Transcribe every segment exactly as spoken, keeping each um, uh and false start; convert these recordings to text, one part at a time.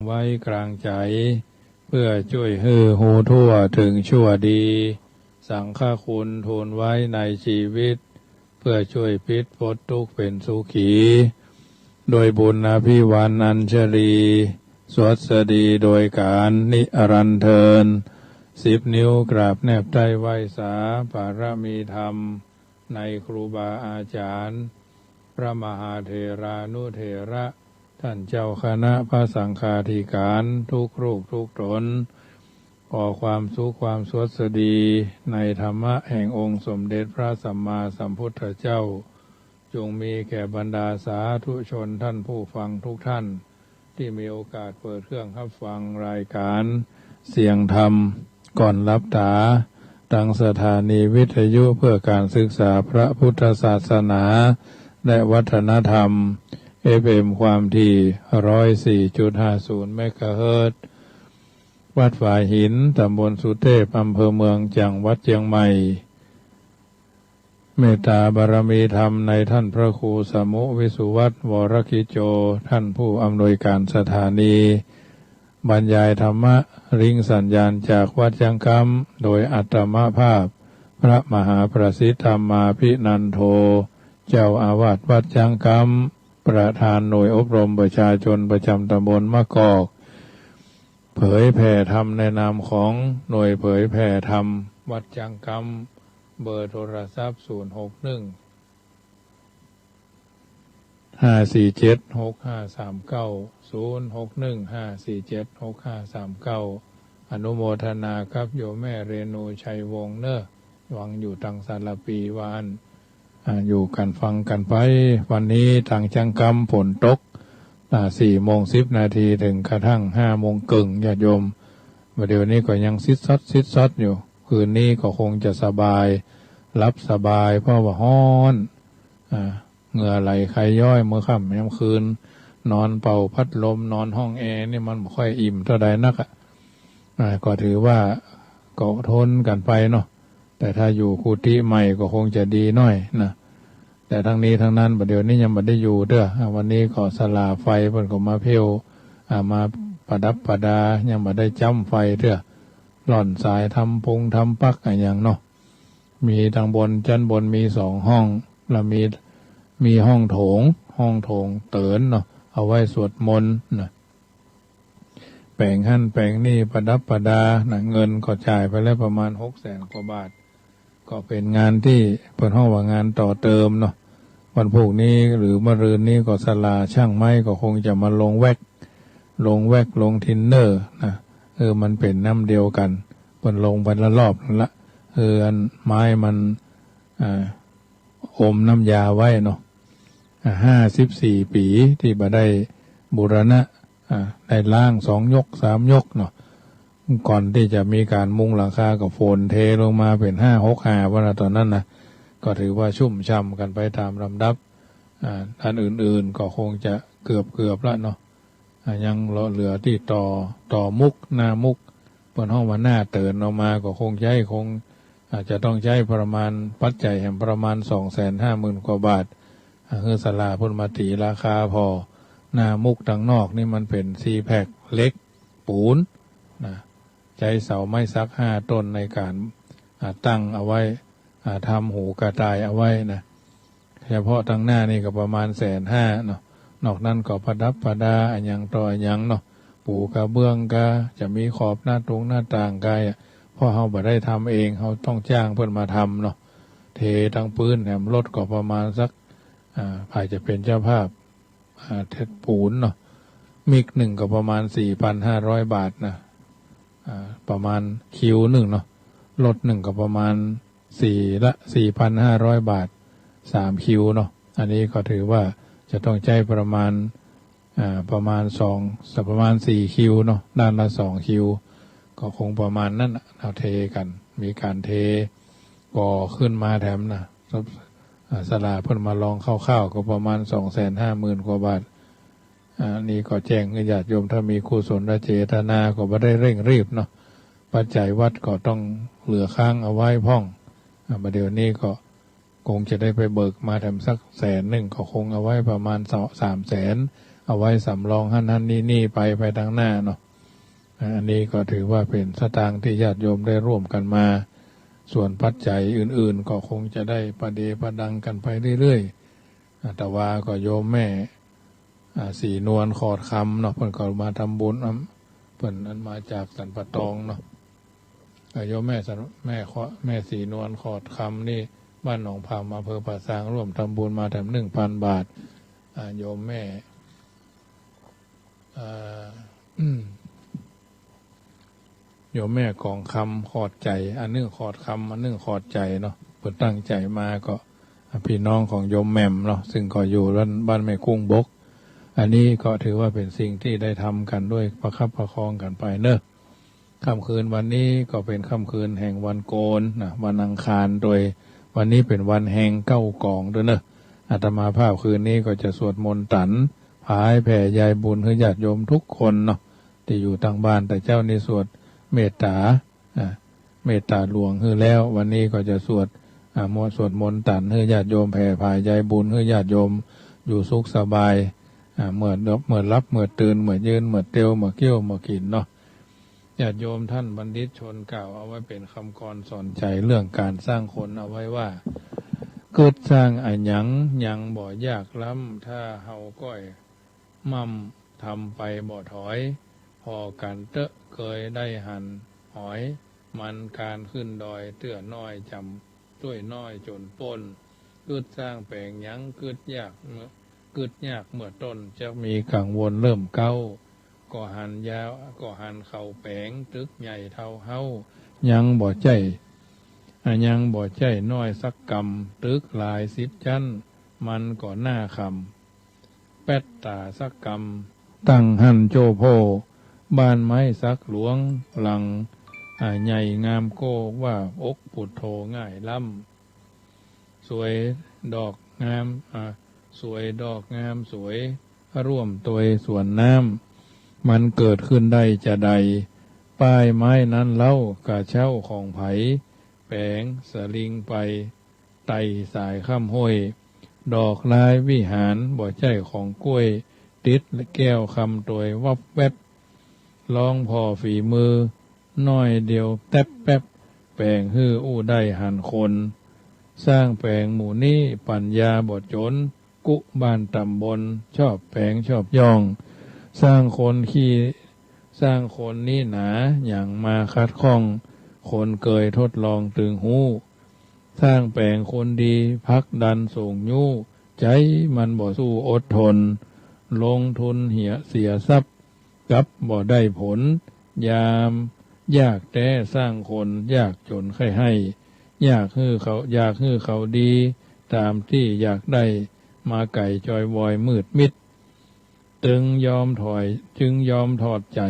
ไว้กลางใจ๋ เปื้อจ้วยหื้อฮู้ทั่วเถิงชั่วดี สังฆคุณทูลไว้ในจีวิต เปื้อจ้วยปิดป๊นตุ๊กข์เป๋นสุขี โดยบุญอภิวาทอัญชลี สวัสดีโดยก๋านนิรันดร์เทอญ สิบนิ้วกราบแนบใต้ไหว้สา ปารมีธรรม ในครูบาอาจ๋ารย์ พระมหาเถรานุเถระ ต้านเจ้าคณะพระสังฆาธิการ ทุกรูปทุกต๋น ขอความสุขความสวัสดี ในธรรมะแห่งองค์สมเด็จพระสัมมาสัมพุทธเจ้า จงมีแก่บรรดาสาธุชนต้านผู้ฟังทุกต้าน ตี้มีโอกาสเปิดเครื่องฮับฟังรายก๋านเสียงธรรม ก่อนหลับต๋า ตางสถานีวิทยุเปื้อก๋านศึกษาพระพุทธศาสนา และวัฒนธรรม เอฟเอ็ม ความถี่ ร้อยสี่จุดห้าศูนย์ เมกะเฮิรตซ์ วัดฝายหิน ต๋ำบลสุเตพ อำเภอเมือง จังหวัดเจียงใหม่ เมตต๋าบารมีธรรมในต้านพระครูสมุห์ วิสุวัฒน์ วรกิจโจ ต้านผู้อำนวยก๋านสถานี บรรยายธรรมะ ริงสัญญาณจากวัดจ๊างกำ โดยอัตมภาพ พระมหาประสิทธิ์ ธรรมาภินันโท เจ้าอาวาสวัดจ๊างกำ ประธานหน่วยอบรมประชาชนประจ๋ำต๋ำบลมะกอก เผยแผ่ธรรมในนามของหน่วยเผยแผ่ธรรมวัดจ๊างกำ เบอร์โทรศัพท์ ศูนย์หกหนึ่ง ห้าสี่เจ็ด หกห้าสามเก้า ศูนย์หกหนึ่ง ห้าสี่เจ็ด หกห้าสามเก้า อนุโมทนากับโยมแม่เรนูชัยวงศ์เน่อ ฟังอยู่ตางสารภี ว่าอั้น อ่า อยู่กั๋นฟังกั๋นไป วันนี้ตางจ๊างกำฝนตก อ่า สี่โมงสิบนาที เถิงกระทั่งห้าโมงเกิ่ง ญาติโยม บ่าเดี่ยวนี้ก็ยังซิดซอดซิดซอดอยู่ คืนนี้ก็คงจะสบาย หลับสบาย เพราะว่าฮ้อน อ่า เหงื่อไหลไขย้อย เมื่อค่ำยามคืน นอนเป่าพัดลม นอนห้องแอร์นี่มันบ่ค่อยอิ่มเต้าใดนักอะ อ่า ก็ถือว่าก็ทนกั๋นไปเนาะ แต่ถ้าอยู่กุฏิใหม่ก็คงจะดีหน้อยนะ แต่ตังนี้ตังนั้น บ่าเดี่ยวนี้ยังบ่ได้อยู่เตื้อ อ่า วันนี้ก็ศาลาไฟเปิ้นก็มาเพลว อ่า มาประดับประดา ยังบ่ได้จ้ำไฟเตื้อ ล่อนสายทำปงทำปักอะหยังเนาะ มีตางบน จั้นบนมีสองห้อง แล้วมี มีห้องโถง ห้องโถงเตินเนาะ เอาไว้สวดมนต์นะ แป๋งหั้นแป๋งนี่ประดับประดานะ เงินก็จ่ายไปแล้วประมาณหกแสนกว่าบาท ก็เป๋นงานตี้เปิ้นฮ้องว่างานต่อเติมเนาะ วันพูกนี้หรือมะรืนนี้ก็ศาลาช่างไม้ก็คงจะมาลงแว็ก ลงแว็ก ลงทินเนอร์นะ เออ มันเป๋นน้ำเดียวกั๋น เปิ้นลงไปละรอบนึงละ เออ อันไม้มัน อ่า อมน้ำยาไว้เนาะ อ่า ห้าสิบสี่ปี๋ตี้บ่ได้บูรณะ อ่า ได้ล้างสองยกสามยกเนาะ ก่อนตี้จะมีก๋านมุงหลังคาก็ฝนเทลงมาเป๋นห้าหกหา ว่าต๋อนนั้นนะ ก็ถือว่าชุ่มฉ่ำกั๋นไปต๋ามลำดับ อ่า อันอื่นๆ ก็คงจะเกือบๆ ละเนาะ อ่า ยังเหลือตี้ต่อ ต่อมุก หน้ามุก เปิ้นฮ้องว่าหน้าเตินออกมา ก็คงใจ๊ คง อาจจะต้องใจ๊ประมาณ ปัจจัยแหมประมาณสองแสนห้าหมื่นกว่าบาท อ่า หื้อศาลาเปิ้นมาตี๋ราคาผ่อ หน้ามุกตางนอกนี่มันเป๋นซีแพ็ค เหล็ก ปูนนะ ใจ๊เสาไม้สักห้าต้นในก๋าน อ่า ตั้งเอาไว้ อ่า ทำหูกระต่ายเอาไว้นะ เฉพาะตางหน้านี่ก็ประมาณแสนห้าเนาะ นอกนั้นก็ประดับประดาอะหยังต่ออะหยังเนาะ ปูกระเบื้องกา จะมีขอบหน้าตรงหน้าต่างกาอะ เพราะเฮาบ่ได้ทำเอง เฮาต้องจ้างเปิ้นมาทำเนาะ เทตางปื๊นแหมรถก็ประมาณสัก อ่า ใผจะเป๋นเจ้าภาพ อ่า เทปูนเนาะ มิกนึ่งก็ประมาณสี่พันห้าร้อยบาทนะ อ่า ประมาณคิวนึ่งเนาะ รถนึ่งก็ประมาณสี่ละ สี่พันห้าร้อยบาท สามคิวเนาะ อันนี้ก็ถือว่าจะต้องใจ๊ประมาณ อ่า ประมาณสอง สักประมาณสี่คิวเนาะ ด้านละสองคิว ก็คงประมาณนั้นน่ะ เอาเทกั๋น มีก๋านเทก่อขึ้นมาแถมนะ อ่า ศาลาเปิ้นมาลองคร่าวๆ ก็ประมาณสองแสนห้าหมื่นกว่าบาท อ่า นี่ก็แจ้งหื้อญาติโยม ถ้ามีกุศลเจตนาก็บ่ได้เร่งรีบเนาะ ปัจจัยวัดก็ต้องเหลือค้างเอาไว้พ่อง อ่า บ่าเดี่ยวนี้ก็คงจะได้ไปเบิกมาแถมสักแสนนึ่ง ก็คงเอาไว้ประมาณสอง สามแสน เอาไว้สำรองหั้นหั้นนี่นี่ไป ไปตางหน้าเนาะ อ่า อันนี้ก็ถือว่าเป๋นสตางค์ตี้ญาติโยมได้ร่วมกั๋นมา ส่วนปัจจัยอื่นๆ ก็คงจะได้ประเดประดังกั๋นไปเรื่อยๆ อาตมาก็โยมแม่ อ่า ศรีนวลขอดคำเนาะ เปิ้นก็มาทำบุญ อ่า เปิ้นอันมาจากสันป่าตองเนาะ อ่า โยมแม่สัน แม่ขอ แม่ศรีนวลขอดคำนี่ บ้านหนองผำ อำเภอป่าซาง ร่วมทำบุญมาแถมหนึ่งพันบาท อ่า โยมแม่ อ่า โยมแม่กองคำขอดใจ๋ อันนึ่งขอดคำ อันนึ่งขอดใจ๋เนาะ เปิ้นตั้งใจ๋มาก็ อ่า ปี้น้องของโยมแหม่มเนาะ ซึ่งก็อยู่บ้าน บ้านแม่กุ้งบก อันนี้ก็ถือว่าเป๋นสิ่งตี้ได้ทำกั๋นด้วยประคับประคองกั๋นไปเนาะ ค่ำคืนวันนี้ก็เป๋นค่ำคืนแห่งวันโกนนะ วันอังคาร โดยวันนี้เป๋นวันแฮงเก๊ากองตวยเนาะ อาตมาภาพคืนนี้ก็จะสวดมนต์ตัน ผายแผ่ใยบุญหื้อญาติโยมทุกคนเนาะ ตี้อยู่ตางบ้าน แต่เจ๊านี้สวดเมตต๋า อ่า เมตต๋าหลวงหื้อแล้ว วันนี้ก็จะสวด อ่า มนต์ สวดมนต์ตันหื้อญาติโยม แผ่ผายใยบุญหื้อญาติโยมอยู่สุขสบาย อ่า เมื่อ เมื่อหลับ เมื่อตื่น เมื่อยืน เมื่อเตียว เมื่อเคี้ยว เมื่อกิ๋นเนาะ ญาติโยมต้านบัณฑิตชนกล่าวเอาไว้เป๋นกำกรสอนใจ๋เรื่องก๋านสร้างคนเอาไว้ว่า กึ๊ดสร้างอะหยังยังบ่ยากล้ำ ถ้าเฮาก้อยม่ำทำไปบ่ถอย ผ่อกั๋นเต๊อะเกยได้หันหอย มันก๋านขึ้นดอยเตื้อน้อยจ๋ำ ต้วยน้อยจ๋นป๊น กึ๊ดสร้างแป๋งหยังกึ๊ดยากเมื่อ กึ๊ดยากเมื่อต้น จักมีกังวลเริ่มเก๊า ก็หันยาว ก็หันเขาแป๋งตึกใหญ่เต้าเฮ้า ยังบ่ใจ้ อ่ะ ยังบ่ใจ้น้อยสักกำ ตึกหลายสิบจั๊น มันก็น่าขำ แป๊ดต๋าสักกำ ตั้งหั้นโจ้โพ่ บ้านไม้สักหลวงหลัง อ่า ใหญ่งามโก้ ว่าอกปุดโธง่ายล้ำ สวยดอกงาม อ่า สวยดอกงามสวย ร่วมตวยสวนน้ำ มันเกิดขึ้นได้จาใด ป้ายไม้นั้นเล่ากะเช่าของใผ แป๋งสลิงไป ไต่สายข้ามห้วย ดอกลายวิหารบ่ใจ้ของก๊วย ติดแก้วคำตวยวับแวบ ลองผ่อฝีมือ น้อยเดียวแต๊บแป๊บ แป๋งหื้ออู้ได้หันคน สร้างแป๋งหมู่นี้ปั๋ญญาบ่จ๋น กู้บ้านต๋ำบลชอบแป๋งชอบย่อง สร้างคนขี้ สร้างคนนี้หนาหยังมาขัดข้อง คนเกยทดลองตึงฮู้ สร้างแป๋งคนดีผลักดันสูงยู้ ใจ๋มันบ่สู้อดทน ลงทุนเหียเสียทรัพย์ กลับบ่ได้ผล ยามยากแต๊สร้างคนยากจ๋นใค่ให้ อยากหื้อเขา อยากหื้อเขาดีต๋ามตี้อยากได้ มาไก๋จอยวอยมืดมิด ตึงยอมถอย จึงยอมถอดใจ๋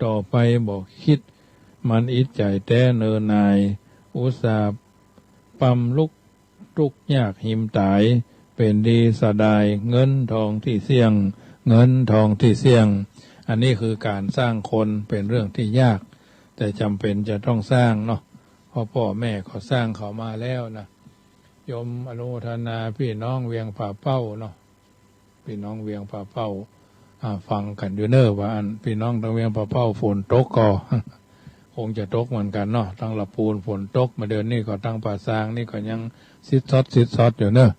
ต่อไปบ่กึ๊ด มันอิดใจ๋แต๊เนินนาย อุตส่าห์ปำลุก ตุ๊กยากหิมต๋าย เป๋นดีเสียดาย เงินทองตี้เสี้ยง เงินทองตี้เสี้ยง อันนี้คือก๋านสร้างคนเป๋นเรื่องตี้ยาก แต่จ๋ำเป๋นจะต้องสร้างเนาะ เพราะป้อแม่เขาสร้างเขามาแล้วนะ โยมอนุโมทนาปี้น้องเวียงป่าเป้าเนาะ ปี้น้องเวียงป่าเป้า อ่า ฟังกั๋นอยู่เน่อ ว่าอั้น ปี้น้องตางเวียงป่าเป้า ฝนตกก่อ คงจะตกเหมือนกั๋นเนาะ ตางละปูนฝนตก มาเดือนนี้ก็ตางป่าซางนี่ก็ยังซิดซอดซิดซอดอยู่เน่อ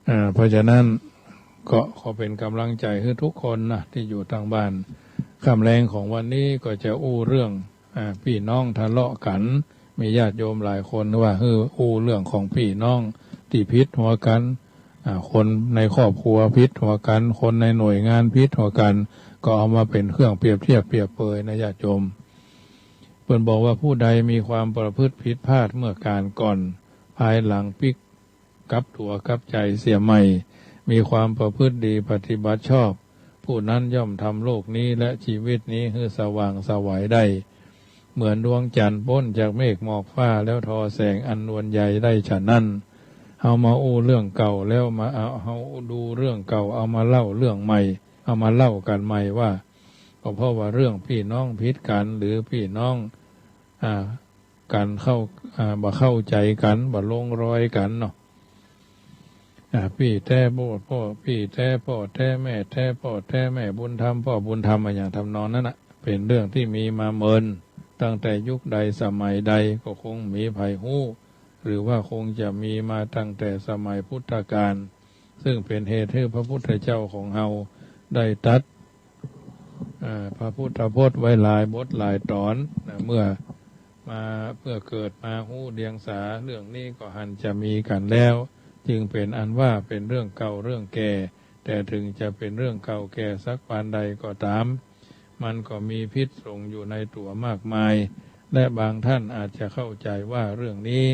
อ่า เพราะฉะนั้นก็ขอเป๋นก๋ำลังใจ๋หื้อทุกคนนะ ตี้อยู่ตางบ้าน ค่ำแลงของวันนี้ก็จะอู้เรื่อง อ่า ปี้น้องทะเลาะกั๋น มีญาติโยมหลายคนว่า หื้ออู้เรื่องของปี้น้องตี้ผิดหัวกั๋น อ่า คนในครอบครัวผิดหัวกั๋น คนในหน่วยงานผิดหัวกั๋น ก็เอามาเป๋นเครื่องเปรียบเทียบเปรียบเปยนะญาติโยม เปิ้นบอกว่า ผู้ใดมีความประพฤติผิดพลาดเมื่อก๋านก่อน ภายหลังปิ๊ก กลับตั๋วกลับใจ๋เสียใหม่ มีความประพฤติดีปฏิบัติชอบ ผู้นั้นย่อมทำโลกนี้และชีวิตนี้หื้อสว่างไสวได้ เหมือนดวงจั๋นทร์ป๊นจากเมฆหมอกฟ้า แล้วทอแสงอันนวลใยได้ฉะนั้น เฮามาอู้เรื่องเก่าแล้วมาเอา เฮาดูเรื่องเก่า เอามาเล่าเรื่องใหม่ เอามาเล่ากั๋นใหม่ว่า ก็เพราะว่าเรื่องปี้น้องผิดกั๋น หรือปี้น้อง อ่า กั๋นเข้า อ่า บ่เข้าใจ๋กั๋น บ่ลงรอยกั๋นเนาะ อ่า ปี้แต๊พ่อ พ่อ ปี้แต๊พ่อแต๊แม่แต๊พ่อแต๊แม่บุญธรรมพ่อบุญธรรม อะหยังทำนองนั้นน่ะ เป๋นเรื่องตี้มีมาเมิน ตั้งแต่ยุคใดสมัยใดก็คงบ่มีใผฮู้ หรือว่าคงจะมีมาตั้งแต่สมัยพุทธกาล ซึ่งเป๋นเหตุหื้อพระพุทธเจ้าของเฮาได้ตรัส อ่า พระพุทธพจน์ไว้หลายบทหลายต๋อนนะ เมื่อมา เมื่อเกิดมาฮู้เดียงสา เรื่องนี้ก็หันจะมีกั๋นแล้ว จึงเป๋นอันว่าเป๋นเรื่องเก่าเรื่องแก่ แต่เถิงจะเป๋นเรื่องเก่าแก่สักปานใดก็ต๋าม มันก็มีพิษสงอยู่ในตั๋วมากมาย และบางท่านอาจจะเข้าใจ๋ว่าเรื่องนี้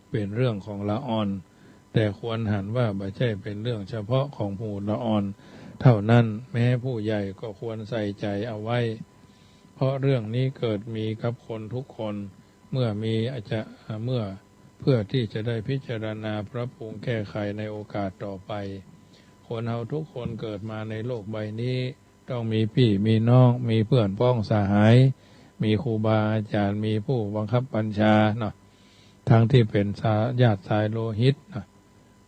เป๋นเรื่องของละอ่อน แต่ควรหันว่าบ่ใจ้เป๋นเรื่องเฉพาะของหมู่ละอ่อนเต้านั้น แม้ผู้ใหญ่ก็ควรใส่ใจ๋เอาไว้ เพราะเรื่องนี้เกิดมีกับคนทุกคน เมื่อมีอาจจะ เมื่อ เพื่อตี้จะได้พิจารณาปรับปรุงแก้ไขในโอกาสต่อไป คนเฮาทุกคนเกิดมาในโลกใบนี้ ต้องมีปี้มีน้อง มีเปื้อนป๊องสหาย มีครูบาอาจารย์ มีผู้บังคับบัญชาเนาะ ทั้งตี้เป๋นสา ญาติสายโลหิตนะ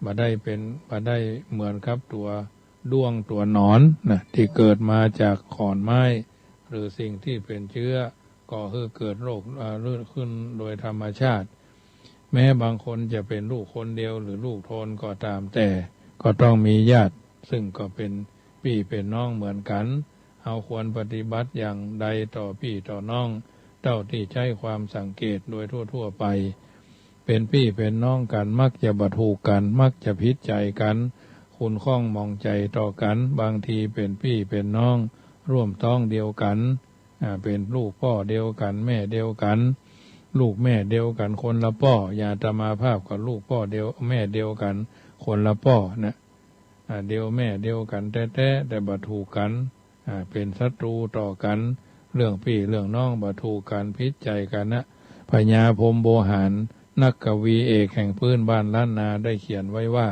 บ่ได้เป๋น บ่ได้เหมือนกับตั๋วด้วงตั๋วหนอนนะ ตี้เกิดมาจากขอนไม้ หรือสิ่งตี้เป๋นเจื๊อ ก่อหื้อเกิดโรค อ่า ขึ้นโดยธรรมชาติ แม้บางคนจะเป๋นลูกคนเดียวหรือลูกโทนก็ต๋ามแต่ ก็ต้องมีญาติ ซึ่งก็เป๋นปี้เป๋นน้องเหมือนกั๋น เฮาควรปฏิบัติอย่างใดต่อปี้ต่อน้อง เต้าตี้ใจ๊ความสังเกตโดยทั่วๆ ไป เป๋นปี้เป๋นน้องกั๋น มักจะบ่ถูกกั๋น มักจะผิดใจ๋กั๋น ขุ่นข้องหมองใจ๋ต่อกั๋น บางทีเป๋นปี้เป๋นน้อง ร่วมต๊องเดียวกั๋น อ่า เป๋นลูกป้อเดียวกั๋น แม่เดียวกั๋น ลูกแม่เดียวกั๋น คนละป้อ อย่างอาตมาภาพก็ลูกป้อเดียว แม่เดียวกั๋น คนละป้อนะ อ่า เดียวแม่เดียวกั๋นแต๊ๆ แต่บ่ถูกกั๋น อ่า เป๋นศัตรูต่อกั๋น เรื่องปี้เรื่องน้องบ่ถูกกั๋น ผิดใจ๋กั๋นนะ พญาพรหมโวหาร นักกวีเอกแห่งปื๊นบ้านล้านนาได้เขียนไว้ว่า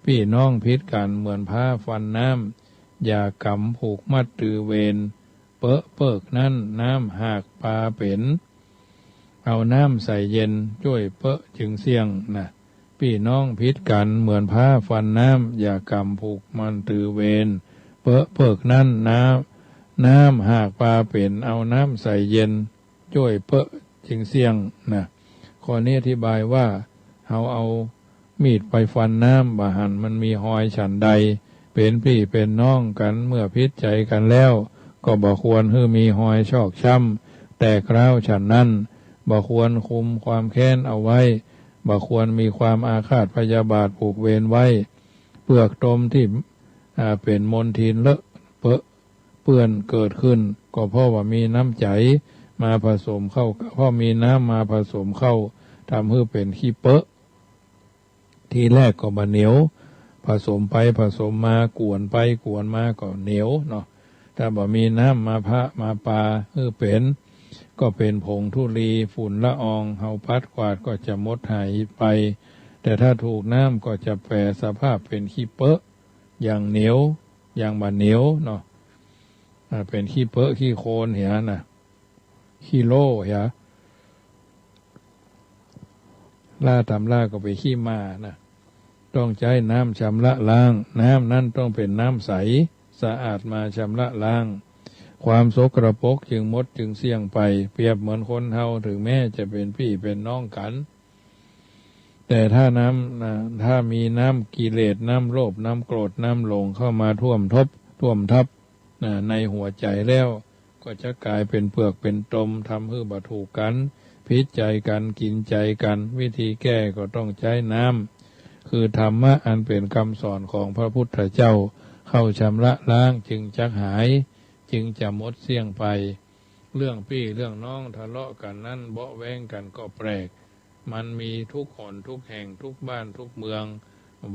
ปี้น้องผิดกั๋นเหมือนผ้าฟันน้ำ อย่ากำผูกมัดตือเวร เป๊อะเปิ๊กนั้นน้ำหากปาเป๋น เอาน้ำใส่เย็นจ้วยเป๊อะจึงเสี้ยงนะ ปี้น้องผิดกั๋นเหมือนผ้าฟันน้ำ อย่ากำผูกมัดตือเวร เป๊อะเปิ๊กนั้นน้ำ น้ำหากปาเป๋น เอาน้ำใส่เย็นจ้วยเป๊อะจึงเสี้ยงนะ ข้อนี้อธิบายว่า เฮาเอา มีดไปฟันน้ำ บ่หันมันมีฮอยฉันใด เป๋นปี้เป๋นน้องกั๋น เมื่อผิดใจ๋กั๋นแล้ว ก็บ่ควรหื้อมีฮอยชอกช้ำ แตกร้าวฉันนั้น บ่ควรกุมความแค้นเอาไว้ บ่ควรมีความอาฆาตพยาบาทผูกเวรไว้ เปลือกตมตี้ อ่า เป๋นมลทินเลอะเปอะเปื้อนเกิดขึ้น ก็เพราะว่ามีน้ำใจ๋มาผสมเข้า เพราะมีน้ำมาผสมเข้า ทำหื้อเป๋นขี้เป๊อะ ทีแรกก็บ่เหนียว ผสมไปผสมมา กวนไปกวนมาก็เหนียวเนาะ ถ้าบ่มีน้ำมาพะมาปาหื้อเป๋น ก็เป๋นผงธุลี ฝุ่นละออง เฮาปัดกวาดก็จะหมดหายไป แต่ถ้าถูกน้ำก็จะแปรสภาพเป๋นขี้เป๊อะ อย่างเหนียว อย่างบ่เหนียวเนาะ อ่า เป๋นขี้เป๊อะขี้โคลนเหียนะ ขี้โล่เหีย ล่าต๋ำล่าก็ไปขี้ม้านะ ต้องใจ๊น้ำชำระล้าง น้ำนั้นต้องเป๋นน้ำใส สะอาดมาชำระล้าง ความสกปรกจึงหมดจึงเสี้ยงไป เปรียบเหมือนคนเฮา เถิงแม้จะเป๋นปี้เป๋นน้องกั๋น แต่ถ้าน้ำ อ่า ถ้ามีน้ำกิเลส น้ำโลภ น้ำโกรธ น้ำหลงเข้ามาท่วมทบ ท่วมทับ อ่า ในหัวใจ๋แล้ว ก็จะก๋ายเป๋นเปลือกเป๋นตม ทำหื้อบ่ถูกกั๋น ผิดใจ๋กั๋น กิ๋นใจ๋กั๋น วิธีแก้ก็ต้องใจ๊น้ำ คือธรรมะอันเป๋นกำสอนของพระพุทธเจ้า เข้าชำระล้างจึงจักหาย จึงจะหมดเสี้ยงไป เรื่องปี้เรื่องน้องทะเลาะกั๋นนั้น เบาะแว้งกั๋นก็แปลก มันมีทุกหนทุกแห่ง ทุกบ้านทุกเมือง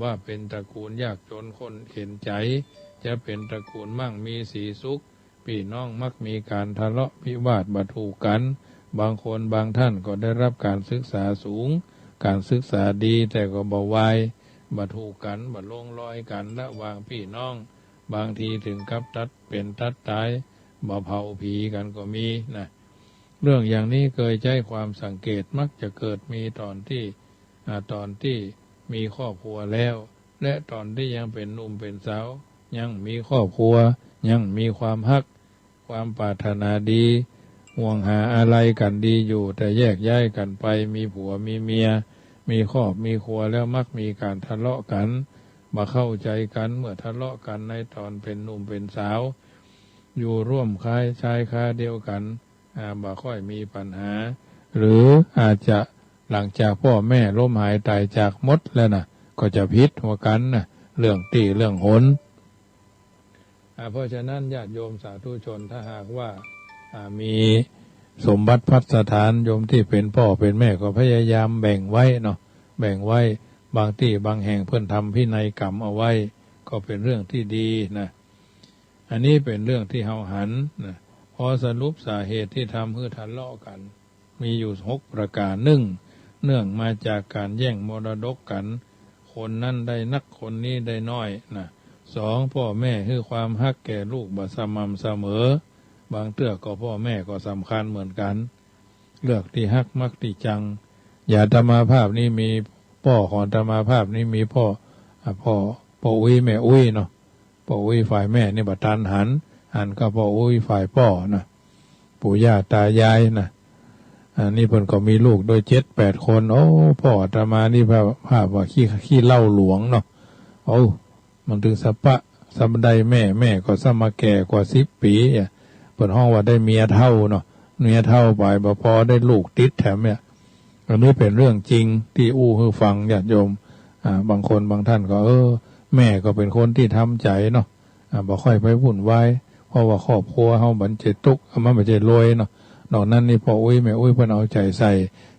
ว่าเป๋นตระกูลยากจนคนเข็ญใจ๋ จะเป๋นตระกูลมั่งมีสีสุข ปี้น้องมักมีก๋านทะเลาะวิวาทบ่ถูกกั๋น บางคนบางท่านก็ได้รับก๋านศึกษาสูง ก๋านศึกษาดี แต่ก็บ่วาย บ่ถูกกั๋น บ่ลงรอยกั๋น ระหว่างปี้น้อง บางทีเถิงกับตัดเป๋นตัดต๋าย บ่เผาผีกั๋นก็มีนะ เรื่องอย่างนี้เกยใจ๊ความสังเกต มักจะเกิดมีต๋อนตี้ อ่า ต๋อนตี้ มีครอบครัวแล้ว และต๋อนตี้ยังเป๋นหนุ่มเป๋นสาว ยังมีครอบครัว ยังมีความฮัก ความปรารถนาดี ห่วงหาอาลัยกั๋นดีอยู่ แต่แยกย้ายกั๋นไป มีผัวมีเมีย มีครอบมีครัวแล้ว มักมีก๋านทะเลาะกั๋น บ่เข้าใจ๋กั๋น เมื่อทะเลาะกั๋นในต๋อนเป๋นหนุ่มเป๋นสาว อยู่ร่วมคาชายคาเดียวกั๋น อ่า บ่ค่อยมีปัญหา หรืออาจจะหลังจากป้อแม่ล้มหายต๋ายจากหมดแล้วนะ ก็จะผิดหัวกั๋นนะ เรื่องตี้เรื่องหน อ่า เพราะฉะนั้นญาติโยมสาธุชน ถ้าหากว่า อ่า มีสมบัติภัสถาน โยมตี้เป๋นป้อเป๋นแม่ก็พยายามแบ่งไว้เนาะ แบ่งไว้ บางตี้บางแห่งเปิ้นทำพินัยกรรมเอาไว้ ก็เป๋นเรื่องตี้ดีนะ อันนี้เป๋นเรื่องตี้เฮาหันนะ พอสรุปสาเหตุตี้ทำหื้อทะเลาะกั๋น มีอยู่หกประก๋าน นึ่ง เนื่องมาจากก๋านแย่งมรดกกั๋น คนนั้นได้นัก คนนี้ได้น้อยนะ สอง ป้อแม่หื้อความฮักแก่ลูกบ่สม่ำเสมอ บางเตื้อก็ป้อแม่ก็สำคัญเหมือนกั๋น เลือกตี้ฮักมักตี้จัง อย่างอาตมาภาพนี่มี ป้อของอาตมาภาพนี่มีป้อ อ่ะ ป้อ ป้ออุ๊ยแม่อุ๊ยเนาะ ป้ออุ๊ยฝ่ายแม่นี่บ่ตันหัน หันก็ป้ออุ๊ยฝ่ายป้อนะ ปู่ย่าตายายนะ อันนี้เปิ้นก็มีลูกโดยเจ็ดแปดคน โอ้ ป้ออาตมานี่ภาพ ภาพว่าขี้ ขี้เหล้าหลวงเนาะ โอ้ มันตึงสะปะ สะได้แม่ แม่ก็สะมาแก่กว่าสิบปี๋อะ เปิ้นฮ้องว่าได้เมียเฒ่าเนาะ เมียเฒ่าไปบ่ปอได้ลูกติดแถมเนี่ย อันนี้เป๋นเรื่องจริงตี้อู้หื้อฟังญาติโยม อ่า บางคนบางท่านก็ เออ แม่ก็เป๋นคนตี้ทำใจ๋เนาะ อ่า บ่ค่อยไปวุ่นวาย เพราะว่าครอบครัวเฮาบ่ใจ้ตุ๊กข์ มันบ่ใจ้รวยเนาะ นอกนั้นนี่ป้ออุ๊ยแม่อุ๊ยเปิ้นเอาใจ๋ใส่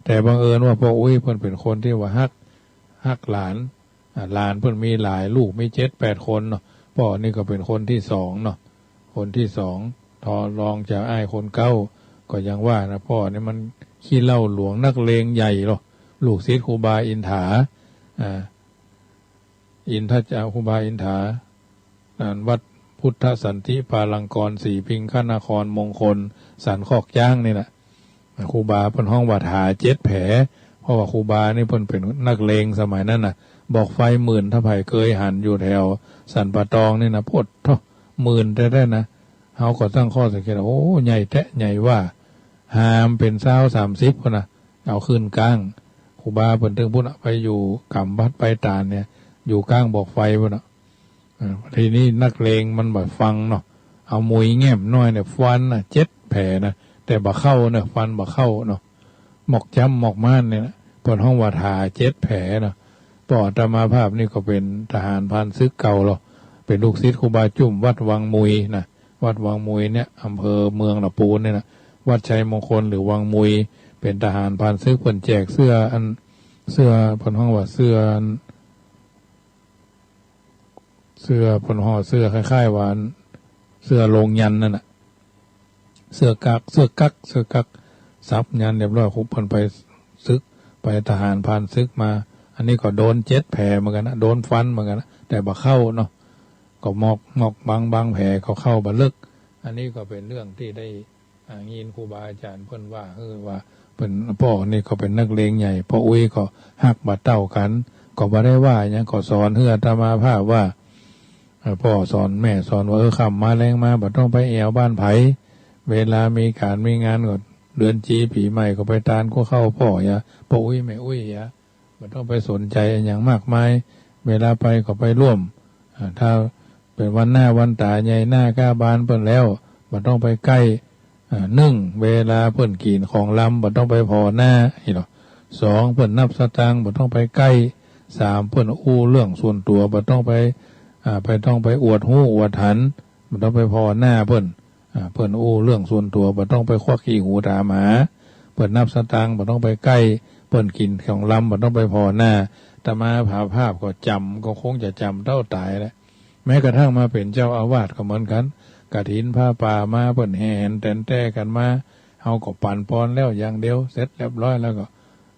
แต่บังเอิญว่าป้ออุ๊ยเปิ้นเป๋นคนตี้ว่าฮัก ฮักหลาน อ่า หลานเปิ้นมีหลาย ลูกมีเจ็ดแปดคนเนาะ ป้อนี่ก็เป๋นคนตี้สองเนาะ คนตี้สอง ทอ รองจากอ้ายคนเก๊า ก็ยังว่านะ ป้อนี่มันขี้เหล้าหลวงนักเลงใหญ่เนาะ ลูกศิษย์ครูบาอินถา อ่า อินทะ ครูบาอินถา อ่า วัดพุทธสันติปาลังกร ศรีพิงคนครมงคล สันคอกจ๊างนี่แหละ ครูบาเปิ้นฮ้องว่าถาเจ็ดแผ เพราะว่าครูบานี่เปิ้นเป๋นนักเลงสมัยนั้นน่ะ บอกไฟหมื่น ถ้าใผเกยหันอยู่แถวสันป่าตองนี่นะ โพดโธ่ หมื่นแต๊ๆ นะ เฮาก็ตั้งข้อสังเกต โอ้ ใหญ่แต๊ใหญ่ว่า หามเป๋นซาวสามสิบพุ้นนะ เอาขึ้นก้าง ครูบาเปิ้นตึงพุ้นน่ะ ไปอยู่ก๋ำวัดไปตานเนี่ย อยู่ก้างบอกไฟพุ้นน่ะ อ่า ทีนี้นักเลงมันบ่ฟังเนาะ เอามุยแง่มน้อยเนี่ยฟันน่ะ เจ็ดแผนะ แต่บ่เข้าเนาะ ฟันบ่เข้าเนาะ หมอกจ้ำหมอกม่านเนี่ยนะ เปิ้นฮ้องว่าถาเจ็ดแผเนาะ ป้ออาตมาภาพนี่ก็เป๋นทหารพรานศึกเก่าเนาะ เป๋นลูกศิษย์ครูบาจุ่มวัดวังมุยนะ วัดวังมุยเนี่ย อำเภอเมืองละปูนเนี่ยนะ วัดชัยมงคลหรือวังมุย เป๋นทหารพรานศึก เปิ้นแจกเสื้ออัน เสื้อ เปิ้นฮ้องว่าเสื้ออัน เสื้อ เปิ้นฮ้องเสื้อคล้ายๆ ว่าอัน เสื้อลงยันต์นั่นน่ะ เสื้อกั๊ก เสื้อกั๊ก เสื้อกั๊ก สับยันต์เรียบร้อย ครูเปิ้นไปศึก ไปทหารพรานศึกมา อันนี้ก็โดนเจ็ดแผเหมือนกั๋นนะ โดนฟันเหมือนกั๋นนะ แต่บ่เข้าเนาะ ก็หมอก หมอกบาง บางแผก็เข้าบ่เลิก อันนี้ก็เป๋นเรื่องตี้ได้ อ่า ยินครูบาอาจ๋ารย์เปิ้นว่า เออ ว่าเปิ้น ป้อนี่ก็เป๋นนักเลงใหญ่ ป้ออุ๊ยก็ฮักบ่เต้ากั๋น ก็บ่ได้ว่าหยัง ก็สอนหื้ออาตมาภาพว่า เออ ป้อสอนแม่สอนว่า เออ ค่ำมาแลงมา บ่ต้องไปแอ่วบ้านใผ เวลามีก๋านมีงานก็ เดือนจีปี๋ใหม่ก็ไปตานกั๋วข้าวป้อหยา ป้ออุ๊ยแม่อุ๊ยหยา บ่ต้องไปสนใจ๋อะหยังมากมาย เวลาไปก็ไปร่วม อ่า ถ้าเป๋นวันหน้าวันต๋าใหญ่หน้ากาบานเปิ้นแล้ว บ่ต้องไปใก้ อ่า นึ่ง เวลาเปิ้นกิ๋นของลำ บ่ต้องไปผ่อหน้า อี้เนาะ สอง เปิ้นนับสตางค์ บ่ต้องไปใก้ สาม เปิ้นอู้เรื่องส่วนตั๋ว บ่ต้องไป อ่า ไปต้องไปอวดฮู้อวดหัน บ่ต้องไปผ่อหน้าเปิ้น อ่า เปิ้นอู้เรื่องส่วนตั๋ว บ่ต้องไปควักขี้หูถามหา เปิ้นนับสตางค์ บ่ต้องไปใก้ เปิ้นกิ๋นของลำ บ่ต้องไปผ่อหน้า อาตมาภาพก็จ๋ำ ก็คงจะจ๋ำเต้าต๋ายแหละ แม้กระทั่งมาเป๋นเจ้าอาวาสก็เหมือนกั๋น กฐินผ้าป่ามา เปิ้นแห่แหนแต๋นแต้กั๋นมา เฮาก็ปั๋นปอนแล้วอย่างเดียว เสร็จเรียบร้อยแล้วก็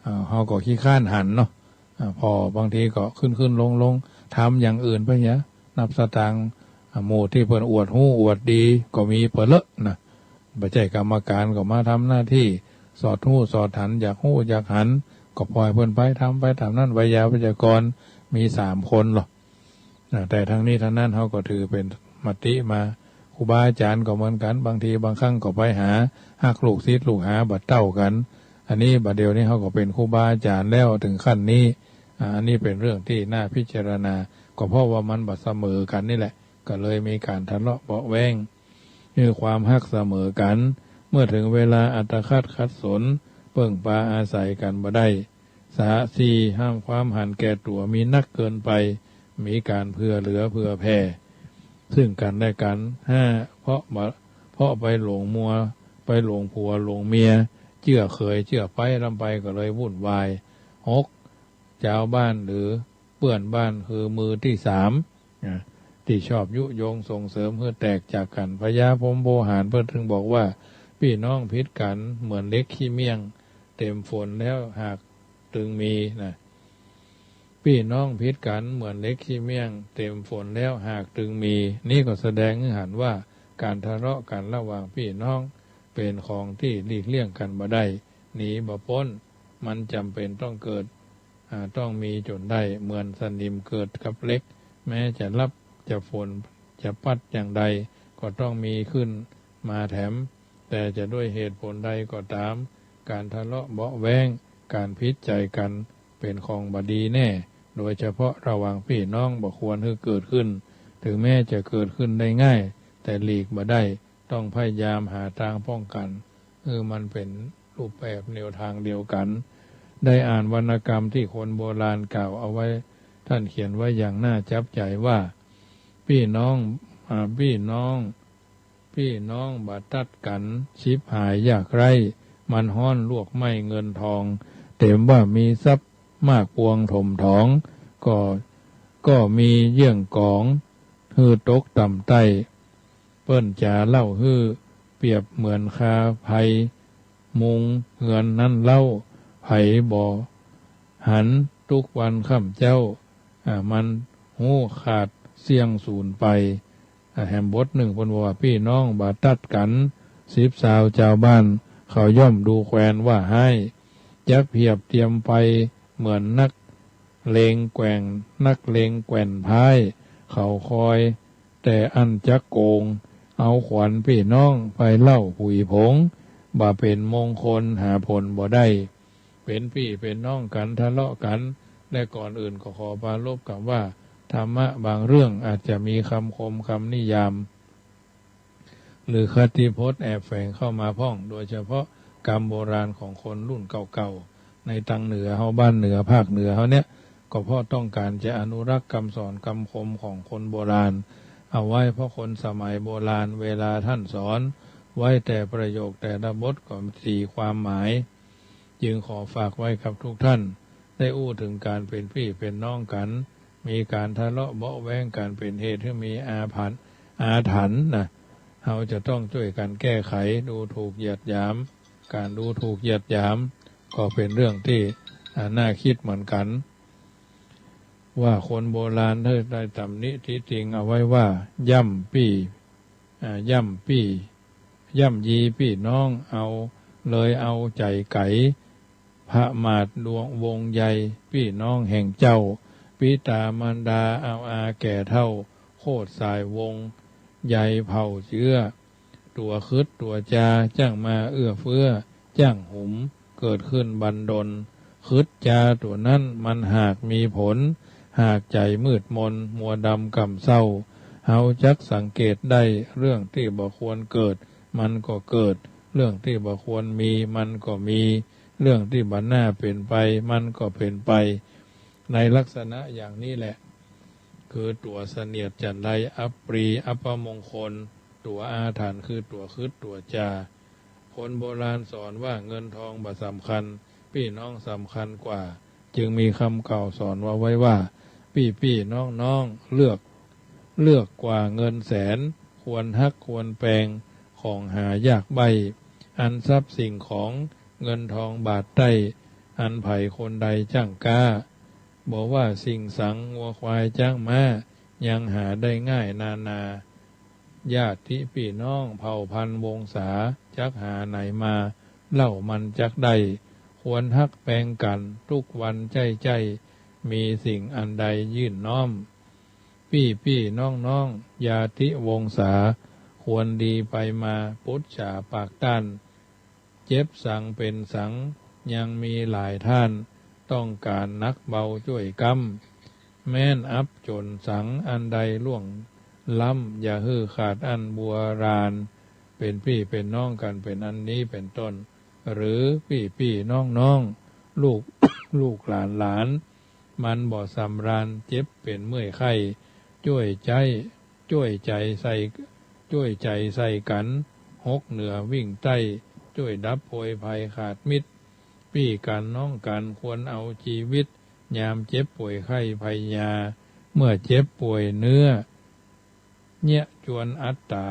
อ่า เฮาก็ขี้คร้านหันเนาะ อ่า ผ่อบางทีก็ขึ้นๆ ลงๆ ทำอย่างอื่นไปเหีย นับสตางค์ อ่า หมู่ตี้เปิ้นอวดฮู้อวดดีก็มีเป๋อเลอะนะ บ่ใจ้กรรมการก็มาทำหน้าตี้สอดฮู้สอดหัน อยากฮู้อยากหัน ก็ปล่อยเปิ้นไป ทำไปต๋ามนั้น ไวยาวัจกรมีสามคนลอ อ่า แต่ทั้งนี้ทั้งนั้นเฮาก็ถือเป๋นมติมา ครูบาอาจ๋ารย์ก็เหมือนกั๋น บางทีบางครั้งก็ไปหาฮักลูกศิษย์ลูกหาบ่เต้ากั๋น อันนี้บ่าเดี่ยวนี้เฮาก็เป๋นครูบาอาจ๋ารย์แล้วเถิงขั้นนี้ อ่า อันนี้เป๋นเรื่องตี้น่าพิจารณา ก็เพราะว่ามันบ่เสมอกั๋นนี่แหละ ก็เลยมีก๋านทะเลาะเบาะแว้ง หื้อความฮักเสมอกั๋น เมื่อเถิงเวลาอัตคัดขัดสน เปิ้งปาอาศัยกั๋นบ่ได้ สะ สี่ ห้ามความหันแก่ตั๋วมีนักเกินไป มีก๋านเผื่อเหลือเผื่อแผ่ ซึ่งกั๋นและกั๋น ห้า เพราะบ่ เพราะไปหลงมัว ไปหลงผัวหลงเมีย เจื้อเขยเจื้อใป๊ล้ำไปก็เลยวุ่นวาย หก จาวบ้านหรือเปื้อนบ้านคือมือตี้สาม นะ ตี้ชอบยุยงส่งเสริมหื้อแตกจากกั๋น พญาพรหมโวหารเปิ้นจึงบอกว่า ปี้น้องผิดกั๋นเหมือนเหล็กขี้เมี่ยง เต็มฝนแล้วหากตึงมี นะ ปี้น้องผิดกั๋นเหมือนเหล็กขี้เมี่ยง เต็มฝนแล้วหากตึงมี นี้ก็แสดงหื้อหันว่าก๋านทะเลาะกั๋นระหว่างปี้น้องเป๋นของตี้หลีกเลี่ยงกั๋นบ่ได้ หนีบ่ป๊น มันจ๋ำเป๋นต้องเกิด อ่า ต้องมีจ๋นได้ เหมือนสนิมเกิดกับเหล็ก แม้จะลับจะฝนจะปั๊ดอย่างใด ก็ต้องมีขึ้นมาแถม แต่จะด้วยเหตุผลใดก็ต๋าม ก๋านทะเลาะเบาะแว้ง ก๋านผิดใจ๋กั๋น เป๋นของบ่ดีแน่ โดยเฉพาะระหว่างปี้น้องบ่ควรหื้อเกิดขึ้น เถิงแม้จะเกิดขึ้นได้ง่าย แต่หลีกบ่ได้ ต้องพยายามหาตางป้องกั๋น หื้อมันเป๋นรูปแบบแนวตางเดียวกั๋น ได้อ่านวรรณกรรมตี้คนโบราณกล่าวเอาไว้ ต้านเขียนไว้อย่างน่าจับใจ๋ว่า ปี้น้อง อ่า ปี้น้อง ปี้น้องบ่ตัดกั๋น ฉิบหายยากไร้ มันฮ้อนลวกไหม้เงินทอง เต็มว่ามีทรัพย์มากปวงถมถอง ก็ ก็มีเยื่องก๋อง หื้อตกต่ำใต้ เปิ้นจ๋าเล่าหื้อ เปรียบเหมือนคาไพมุงเฮือนนั้นเล่า ใผบ่หันตุ๊กวันค่ำเจ๊า อ่า มันฮู้ขาดเสี้ยงสูญไป อ่า แหมบทนึ่งเปิ้นว่า ปี้น้องบ่ตัดกั๋น สิบซาวจาวบ้าน เขาย่อมดูแควนว่าฮ้าย จักเปรียบเตียมไปเหมือนนักเลงแกว่ง นักเลงแกว่นพ่าย เขาคอยแต่อันจักโกง เอาขวัญปี้น้องไปเล่าผุยผง บ่เป๋นมงคลหาผลบ่ได้ เป๋นปี้เป๋นน้องกั๋นทะเลาะกั๋น และก่อนอื่นก็ขอปรารภกำว่า ธรรมะบางเรื่องอาจจะมีกำคมกำนิยาม หรือคติพจน์แอบแฝงเข้ามาพ่อง โดยเฉพาะกำโบราณของคนรุ่นเก่าๆ ในตางเหนือเฮา บ้านเหนือ ภาคเหนือเฮาเนี่ย ก็เพราะต้องก๋านจะอนุรักษ์กำสอนกำคมของคนโบราณเอาไว้ เพราะคนสมัยโบราณเวลาท่านสอนไว้แต่ประโยคแต่ละบทก็ตีความหมาย จึงขอฝากไว้กับทุกท่าน ได้อู้เถิงก๋านเป๋นปี้เป๋นน้องกั๋น มีก๋านทะเลาะเบาะแว้งกั๋น เป๋นเหตุหื้อมีอาถรรพ์ อาถรรพ์นะ เฮาจะต้องจ้วยกั๋นแก้ไข ดูถูกเหยียดหยาม ก๋านดูถูกเหยียดหยามก็เป๋นเรื่องตี้ อ่า น่ากึ๊ดเหมือนกั๋น ว่าคนโบราณได้ตำหนิติติงเอาไว้ว่า ย่ำปี้ อ่า ย่ำปี้ ย่ำยีปี้น้อง เอาเลยเอาใจ๋ไก๋ ประมาทดวงวงใยปี้น้องแห่งเจ้า ปิต๋ามารดาเอาอาแก่เฒ่า โคตรสายวงใยเผ่าเจื้อ ตั๋วขึดตั๋วจา จ้างมาเอื้อเฟื้อ จ้างหุมเกิดขึ้นบันดล ขึดจาตั๋วนั้นมันหากมีผล หากใจ๋มืดมนมัวดำก่ำเศร้า เฮาจักสังเกตได้ เรื่องตี้บ่ควรเกิดมันก็เกิด เรื่องตี้บ่ควรมีมันก็มี เรื่องตี้บ่น่าเป๋นไปมันก็เป๋นไป ในลักษณะอย่างนี้แหละ คือตั๋วเสนียดจัญไร อัปรีย์ อัปมงคล ตั๋วอาถรรพ์ คือตั๋วขึดตั๋วจา คนโบราณสอนว่าเงินทองบ่สำคัญ ปี้น้องสำคัญกว่า จึงมีกำกล่าวสอนว่าไว้ว่า ปี้ๆ น้องๆ เลือก เลือกกว่าเงินแสน ควรฮักควรแปง ของหายากใบ้ อันทรัพย์สิ่งของเงินทองบาทใต้ อันใผคนใดจ้างก๊า บ่ว่าสิ่งสังงัวควายจ๊างม้า ยังหาได้ง่ายนานา ญาติปี้น้องเผ่าพันธุ์วงศา จักหาไหนมา เล่ามันจักได้ ค ควรฮักแปงกั๋น ตุ๊กวันใจ๊ๆ มีสิ่งอันใดยื่นน้อม ปี้ๆ น้องๆ ญาติวงศา ควรดีไปมา ปุจฉาปากต้าน เจ็บสังเป๋นสัง ยังมีหลายท่าน ต้องก๋านหนักเบาจ้วยกำ แม้นอับจ๋นสังอันใดล่วงล้ำ อย่าหื้อขาดอั้นบัวราณ เป๋นปี้เป๋นน้องกั๋น เป๋นอันนี้เป๋นต้น หรือปี้ๆ น้องๆ ลูก ลูกหลานๆ มันบ่สำราญ เจ็บเป๋นเมื่อยไข้ จ้วยใจ๊ จ้วยใจ๋ใส่ จ้วยใจ๋ใส่กั๋น หกเหนือวิ่งใต้ จ้วยดับโพยภัยขาดมิตร ปี้กั๋นน้องกั๋นควรเอาจีวิต ยามเจ็บป่วยไข้ไพยา เมื่อเจ็บป่วยเนื้อ เยียะจวนอัตต๋า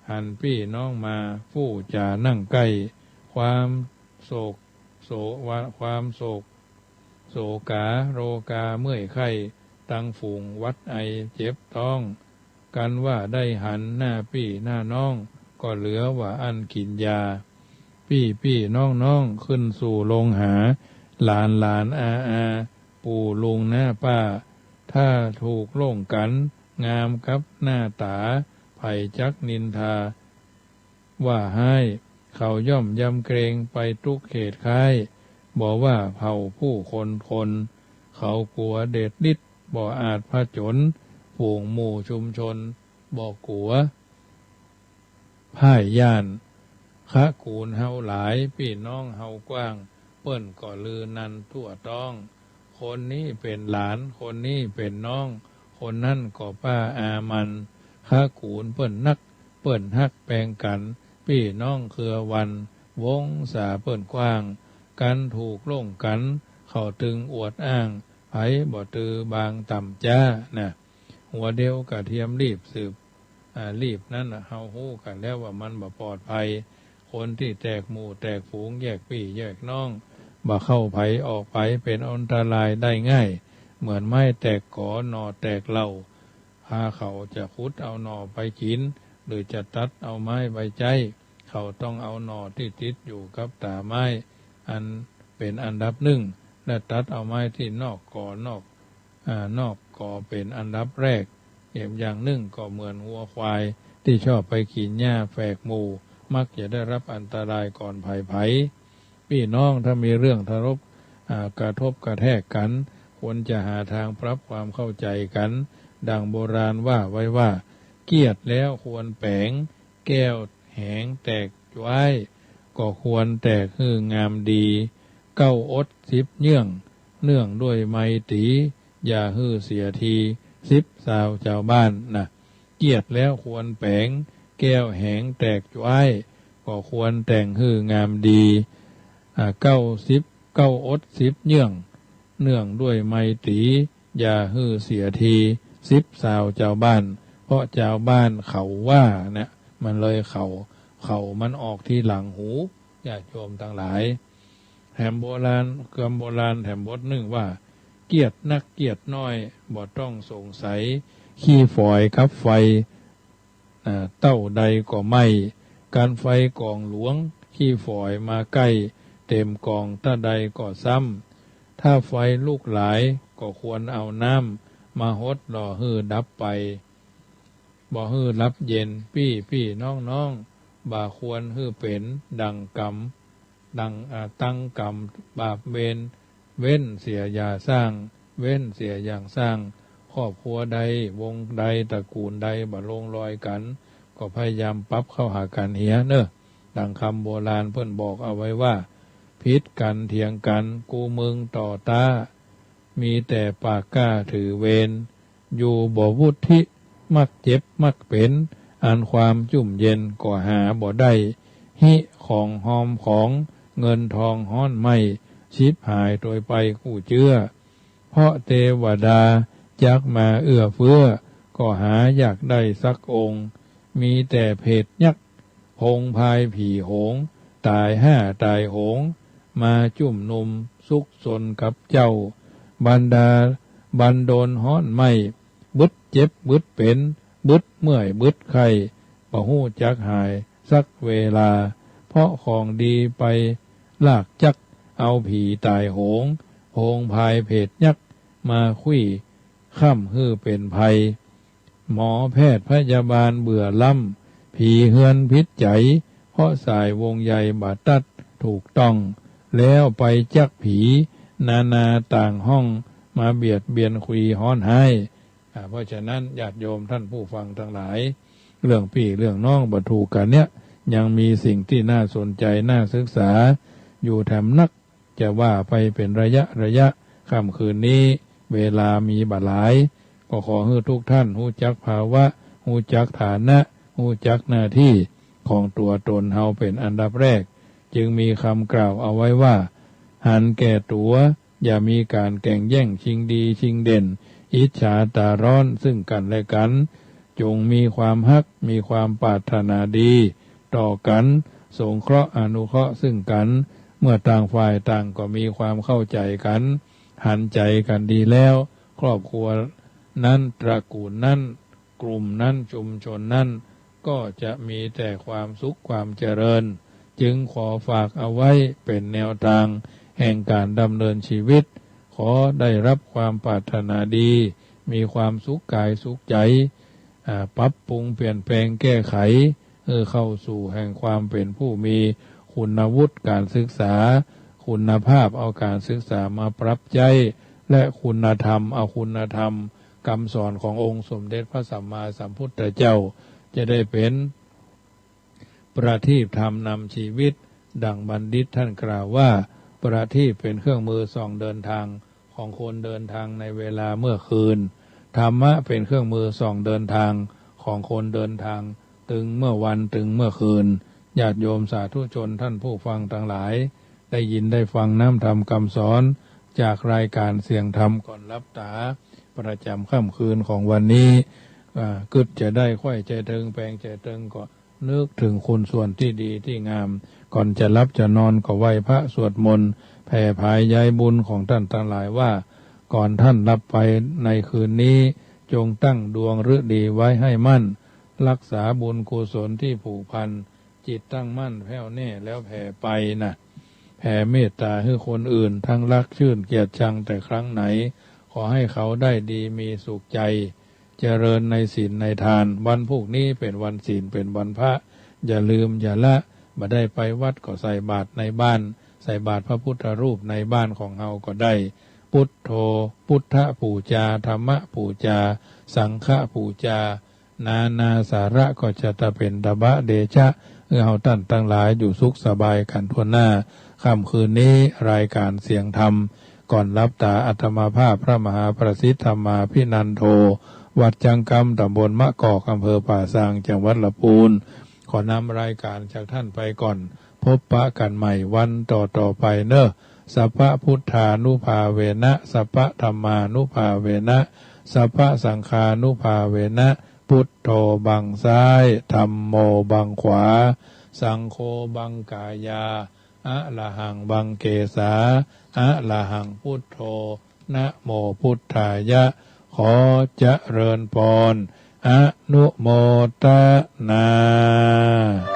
หันปี้น้องมา ฟู่จ๋านั่งใก้ ความโศก โศ วะ ความโศก โศกา โรกา เมื่อยไข้ ตังฝูงหวัดไอ เจ็บต๊อง กันว่าได้หัน หน้าปี้หน้าน้อง ก็เหลือว่าอั้นกิ๋นยา ปี้ๆ น้องๆ ขึ้นสู่โลงหา หลานๆ อาๆ ปู่ลุงน้าป้า ถ้าถูกล่วงกั๋น งามกับหน้าต๋า ใผจักนินทา ว่าฮ้าย เขาย่อมยำเกรง ไปตุ๊กเขตค้าย บ่ว่าเผ่าผู้คนคน เขากั๋วเดชฤทธิ์ บ่อาจผจญ ฝูงหมู่ชุมชน บ่กั๋ว พ่ายย่าน คะกู๋นเฮาหลาย ปี้น้องเฮากว้าง เปิ้นก็ลือนันทั่วต๊อง คนนี้เป๋นหลาน คนนี้เป๋นน้อง คนนั้นก็ป้าอามัน คะกู๋นเปิ้นนัก เปิ้นฮักแปงกั๋น ปี้น้องเครือวัน วงศาเปิ้นกว้าง กันถูกล่วงกั๋น เขาตึงอวดอ้าง ใผบ่ตือบางต่ำจ๊า นะ หัวเดียวกระเทียมลีบสืบ อ่า ลีบนั้นน่ะ เฮาฮู้กั๋นแล้วว่ามันบ่ปลอดภัย คนตี้แตกหมู่แตกฝูง แยกปี้แยกน้อง บ่เข้าใผออกใผ เป๋นอันตรายได้ง่าย เหมือนไม้แตกก๋อ หน่อแตกเหล่า ถ้าเขาจะขุดเอาหน่อไปกิ๋น หรือจะตัดเอาไม้ไปใจ๊ เขาต้องเอาหน่อตี้ติดอยู่กับต๋าไม้ อันเป๋นอันดับนึ่ง และตัดเอาไม้ตี้นอกก๋อนอก อ่า นอกก๋อเป๋นอันดับแรก เอียงอย่างนึ่งก็เหมือนงัวควายตี้ชอบไปกิ๋นหญ้าแฝกหมู่ มักจะได้รับอันตรายก่อนใผๆ ปี้น้องถ้ามีเรื่องทะเลาะ อ่า กระทบกระแทกกั๋น ควรจะหาตางปรับความเข้าใจ๋กั๋น ดังโบราณว่าไว้ว่า เกลียดแล้วควรแป๋ง แก้วแหงแตกจ้าย ก็ควรแตกหื้องามดี เก๊าอดสิบเยื่อง เนื่องด้วยไมตรี อย่าหื้อเสียที สิบซาวจาวบ้าน นะ เกลียดแล้วควรแป๋ง แก้วแหงแตกจ้าย ก็ควรแต่งหื้องามดี อ่า เก๊าสิบ เก๊าอดสิบเยื่อง เนื่องด้วยไมตรี อย่าหื้อเสียที สิบซาวจาวบ้าน เพราะจาวบ้านเขาว่า เนี่ย มันเลยเขา เขามันออกทีหลังหู ญาติโยมตังหลาย แถมโบราณ กำโบราณแถมบทนึ่งว่า เกลียดนักเกลียดน้อย บ่ต้องสงสัย ขี้ฝอยกับไฟ อ่า เต้าใดก็ไหม้ กันไฟก๋องหลวง ขี้ฝอยมาใก้ เต็มก๋องเต้าใดก็ซ้ำ ถ้าไฟลุกหลาย ก็ควรเอาน้ำมาหดหล่อหื้อดับไป บ่หื้อหลับเย็น ปี้ๆ น้องๆ บ่ควรหื้อเป๋นดังกรรม ดัง อ่า ตังกรรมบาปเวร เว้นเสียอย่าสร้าง เว้นเสียอย่างสร้าง ครอบครัวใด วงใด ตระกูลใด บ่ลงรอยกั๋น ก็พยายามปรับเข้าหากั๋นเหียเน่อ ดังกำโบราณเปิ้นบอกเอาไว้ว่า ผิดกั๋นเถียงกั๋น กูมึงต่อต้า มีแต่ปากกล้าถือเวร อยู่บ่วุฒิ มักเจ็บมักเป๋น อันความจุ่มเย็นก็หาบ่ได้ ฮิของหอมของ เงินทองฮ้อนไหม้ ฉิบหายโตยไปกู้เจื้อ เพราะเตวดาจักมาเอื้อเฟื้อ ก็หายากได้สักองค์ มีแต่เผตยักษ์ พงพายผีโหง ต๋ายห้าต๋ายโหง มาจุ่มนุมซุกซนกับเจ้า บรรดาบันดลฮ้อนไหม้ บึดเจ็บบึดเป๋น บึดเมื่อยบึดไข้ บ่ฮู้จักหายสักเวลา เพราะของดีไปลากจัก เอาผีต๋ายโหง โผงผายเผตยักษ์ มาควี้ค่ำหื้อเป๋นภัย หมอแพทย์พยาบาลเบื่อล้ำ ผีเฮือนผิดใจ๋ เพราะสายวงใยบ่ตัดถูกต้อง แล้วไปจักผีนานาต่างห้อง มาเบียดเบียนควีฮ้อนฮ้าย อ่า เพราะฉะนั้นญาติโยมท่านผู้ฟังตังหลาย เรื่องปี้เรื่องน้องบ่ถูกกั๋นเนี่ย ยังมีสิ่งตี้น่าสนใจ๋น่าศึกษาอยู่แถมนัก จะว่าไปเป๋นระยะระยะ ค่ำคืนนี้เวลามีบ่หลาย ก็ขอหื้อทุกท่านฮู้จักภาวะ ฮู้จักฐานะ ฮู้จักหน้าตี้ของตั๋วต๋นเฮาเป๋นอันดับแรก จึงมีกำกล่าวเอาไว้ว่า หันแก่ตั๋ว อย่ามีก๋านแก่งแย่งชิงดีชิงเด่น อิจฉาต๋าฮ้อนซึ่งกั๋นและกั๋น จงมีความฮัก มีความปรารถนาดีต่อกั๋น สงเคราะห์อนุเคราะห์ซึ่งกั๋น เมื่อต่างฝ่ายต่างก็มีความเข้าใจ๋กั๋น หันใจ๋กั๋นดีแล้ว ครอบครัวนั้น ตระกูลนั้น กลุ่มนั้น ชุมชนนั้น ก็จะมีแต่ความสุขความเจริญ จึงขอฝากเอาไว้เป๋นแนวตางแห่งก๋านดำเนินชีวิต ขอได้รับความปรารถนาดี มีความสุขก๋ายสุขใจ๋ อ่า ปรับปรุงเปลี่ยนแปลงแก้ไข หื้อเข้าสู่แห่งความเป๋นผู้มีคุณวุฒิก๋านศึกษา คุณภาพเอาก๋านศึกษามาปรับใจ๊ และคุณธรรม เอาคุณธรรมกำสอนขององค์สมเด็จพระสัมมาสัมพุทธเจ้า จะได้เป๋น ประทีปธรรมนำชีวิต ดังบัณฑิตท่านกล่าวว่า ประทีปเป๋นเครื่องมือส่องเดินทางของคนเดินทางในเวลาเมื่อคืน ธรรมะเป๋นเครื่องมือส่องเดินทางของคนเดินทางตึงเมื่อวันตึงเมื่อคืน ญาติโยมสาธุชนท่านผู้ฟังตังหลาย ได้ยินได้ฟังน้ำธรรมกำสอนจากรายก๋านเสียงธรรมก่อนหลับต๋า ประจ๋ำค่ำคืนของวันนี้ อ่า กึ๊ดจะได้ใค่เจาะตึงแปลงเจาะตึงก็ นึกเถิงคุณส่วนตี้ดีตี้งาม ก่อนจะหลับจะนอนก็ไหว้พระสวดมนต์ แผ่ผายใยบุญของต้านตังหลายว่า ก่อนต้านหลับไปในคืนนี้ จงตั้งดวงฤดีไว้ให้มั่น ฮักษาบุญกุศลตี้ผูกพัน จิตตั้งมั่นแผ้วแน่แล้วแผ่ไปนะ แผ่เมตต๋าหื้อคนอื่น ทั้งฮักจื้นเกลียดชังแต่ครั้งไหน ขอหื้อเขาได้ดีมีสุขใจ๋ เจริญในศีลในทาน วันพูกนี้เป๋นวันศีลเป๋นวันพระ อย่าลืมอย่าละ บ่ได้ไปวัดก็ใส่บาตรในบ้าน ใส่บาตรพระพุทธรูปในบ้านของเฮาก็ได้ พุทโธ พุทธปู๋จา ธรรมปู๋จา สังฆปู๋จา นานาสาระก็จะตะเป๋นตะบะเดชะ หื้อเฮาต้านตังหลายอยู่สุขสบายกั๋นทั่วหน้า ค่ำคืนนี้รายก๋านเสียงธรรม ก่อนหลับต๋าอาตมาภาพพระมหาประสิทธิ์ธรรมาภินันโท วัดจังกำ ต๋ำบลมะกอก อำเภอป่าซาง จังหวัดละปูน ขอนำรายก๋านจากต้านไปก่อน พบปะกั๋นใหม่วันต่อๆ ไปเน่อ สัพพะพุทธานุภาเวนะ สัพพะธัมมานุภาเวนะ สัพพะสังฆานุภาเวนะ พุทโธบังซ้าย ธัมโมบังขวา สังโฆบังก๋ายา อะระหังบังเกสา อะระหังพุทโธ นะโมพุทธายะ ขอเจริญปอน อนุโมทนา